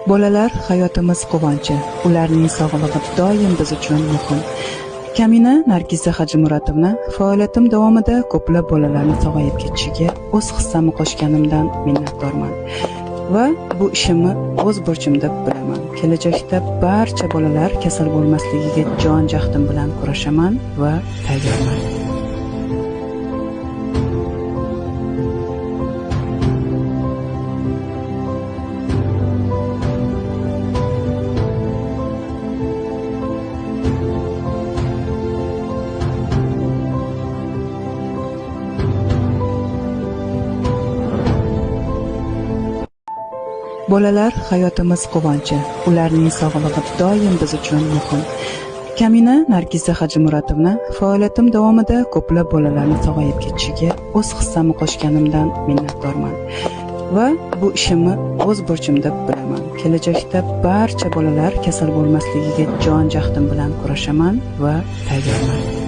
Bolalar hayotimiz quvonchi, ularning sog'lig'i doim biz uchun muhim. Kamina Nargiza Hajimuratovna faoliyatim davomida ko'plab bolalarni sog'ayib ketishiga o'z hissamni qo'shganimdan minnatdorman. Va bu ishimni o'z burchim deb bilaman. Kelajakda barcha bolalar kasal bo'lmasligiga jon jahdim bilan kurashaman va tayyorman. Bolalar hayotimiz quvonchi, ularning sog'lig'i doim biz uchun muhim. Kamina Nargiza Hajimuratovna faoliyatim davomida ko'plab bolalarni sog'ayib ketishiga o'z hissamni qo'shganimdan minnatdorman. Va bu ishimni o'z burchim deb bilaman. Kelajakda barcha bolalar kasal bo'lmasligiga jon jahdim bilan kurashaman va tayyorman.